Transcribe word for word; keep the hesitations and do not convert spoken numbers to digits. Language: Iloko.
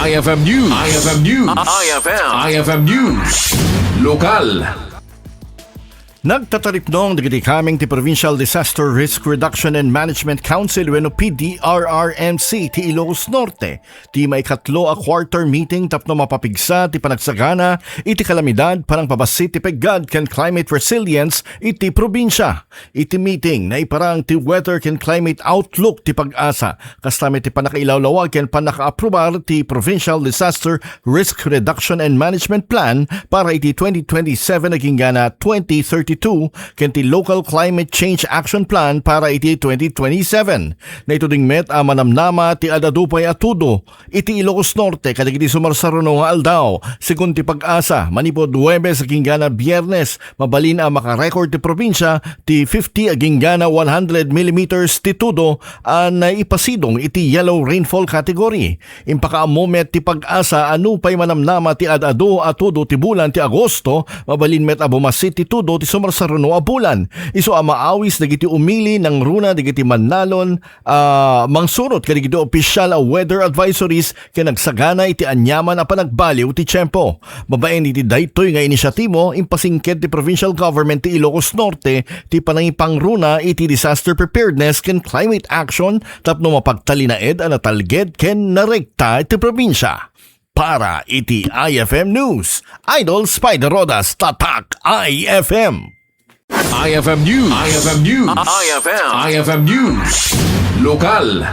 I F M News. I F M News. I F M. I F M News. Lokal. Nagtataripnong dagiti kameng ti Provincial Disaster Risk Reduction and Management Council wenno P D R R M C ti Ilocos Norte ti maikatlo a quarter meeting tapno mapapigsa ti panagsagana iti kalamidad, panangpabassit ti peggad ken climate resilience iti probinsia. Iti meeting, naiparang ti weather ken climate outlook ti PAGASA. Kasta met ti pannakailawlawag ken pannakaaprubar ti Provincial Disaster Risk Reduction and Management Plan para iti twenty twenty-seven agingga twenty thirty-two ken ti Local Climate Change Action Plan para iti twenty twenty-seven. Naituding met a manamnama ti ad-adu pay a tudo iti Ilocos Norte kadagiti sumarsaruno nga aldaw. Segun ti PAGASA, manipud Huwebes agingga Biyernes, mabalin a makarecord ti probinsia ti fifty agingga one hundred millimeters ti tudo a naipasidong iti yellow rainfall category. Impakaammo met ti PAGASA a nupay manamnama ti ad-adu a tudo ti bulan ti Agosto, mabalin met a bumassit ti tudo ti sumarsaruno a bulan. Isu a maawis dagiti umili nangruna dagiti mannalon a mangsurot kadagiti official a weather advisories ken agsagana iti aniaman a panagbaliw ti tiempo. Babaen iti daytoy nga inisiatibo, impasingked ti provincial government ti Ilocos Norte ti panangipangruna iti disaster preparedness ken climate action tapno mapagtalinaed a natalged ken narekta ti probinsia. Para iti I F M News, Idol Spider Rodas, Tatak I F M. I F M News. I F M News. I F M. I F M News. Lokal.